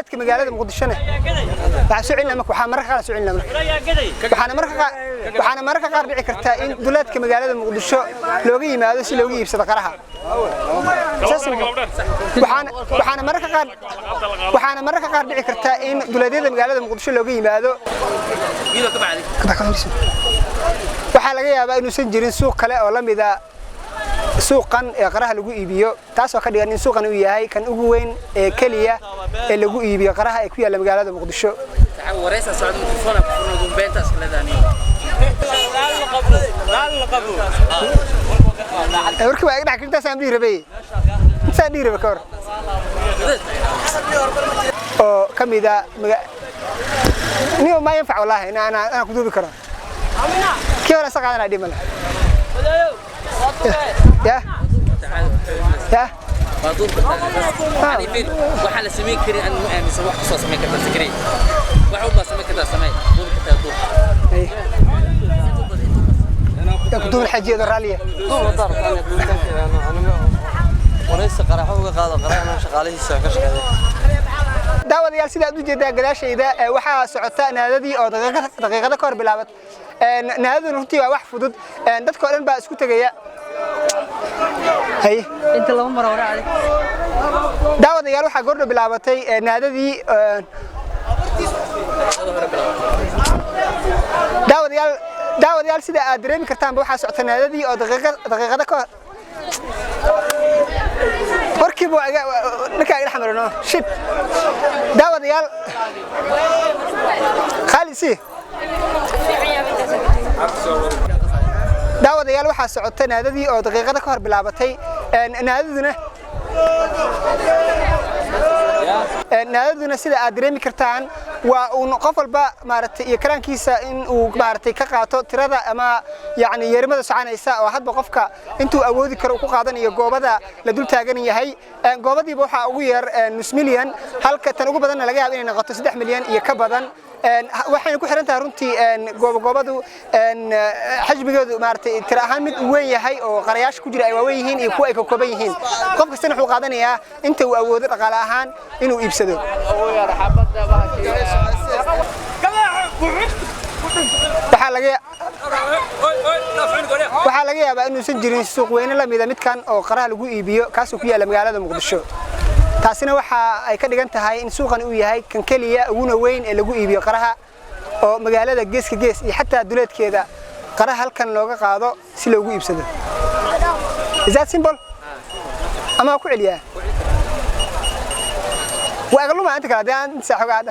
Duleedka magaalada Muqdishona waxaa soo celinaa marka, waxaa mararka qaar soo celinaa marka, waxaana mararka qaar dhici karta in duleedka magaalada Muqdisho looga yimaado si looga iibsado qaraha. Waxaana mararka qaar dhici karta in duleedyada magaalada Muqdisho looga yimaado. Waxaa laga yaabaa inuusan jirin suuq kale oo la mida suuqan ee qaraha lagu iibiyo, taasoo ka dhigan in suuqan uu yahay kan ugu weyn ee keliya ee lagu iibiyo qaraha ee ku yaalla magaalada Muqdisho. Wareysa socdo, mikrofon ku furan, beentaas leedahay. Warkii waa iga dhex, intaasaan dhihi rabay, intaasaan dhihi rabay ka hor oo ka mida niyo. Ma yanfac wallaahi in ana ku duubi karo. Kii hore isa qaadanaa, dhib male ya ya. Waa duub kartaa. Waxaa la samayn karin aan ma aaminsan. Wax kasoo samayn kartaa sakriin, wax walbaa samayn kartaa, samee, duubi kartaa, duub. Yaa ku duubin xajiyada raaliya. Waraysi qaraxo uga qaado, qaraxna shaqaalihiisa ka shaqeeya. Daawadayaal, sida aad u jeedaa gadaashayda waxaa socota naadadii oo daqiiqado ka hor bilaabat. Naadaduna runtii waa wax fudud, dadka oo dhan baa isku tegaya. Haye. Inta laba mar hore adig. Daawadayaal, waxaa goordho bilaabatay naadadii. Daawadayaal, sida aad dareemi kartaanba, waxaa socota naadadii oo daqiiqado ka hor warkiiba waa ninkaa iga dhex marino. Shit. Daawadayaal, Khaalid si. Daawadayaal, waxaa socota naadadii oo daqiiqada ka hor bilaabatay. Naadaduna sida aad dareemi kartaan waa uun qof walba maaragtay iyo karaankiisa in uu maaragtay ka qaato tirada ama yacni yeerimada soconaysa, oo hadba qofka intuu awoodi karo uu ku qaadanayo goobada la dul taagan yahay. Goobadiiba waxaa ugu yar nus milyan, halka tan ugu badanna laga yaabo inay noqoto 3 milyan iyo ka badan. Waxayna ku xiran tahay runtii goobo goobadu xajmigeedu maaragtay tiro ahaan mid uu weyn yahay oo qarayaasha ku jira ay waaweyn yihiin iyo kuwa ay ka kooban yihiin. Qof kastana wuxuu qaadanayaa inta uu awoodo dhaqaale ahaan inuu iibsado. Waxaa laga yaabaa inuusan jirin suuq weyne la mida midkan oo qaraha lagu iibiyo, kaasoo ku yaalla magaalada Muqdisho. Taasina waxa ay ka dhigan tahay in suuqan uu yahay kan keliya uguna weyn ee lagu iibiyo qaraha, oo magaalada geeska gees iyo xataa duleedkeeda qaraha halkan looga qaado si loogu iibsado. Is that simple? Ama waa ku celiyaa? Waa iga luma inta kale haddii aan inta xogaa.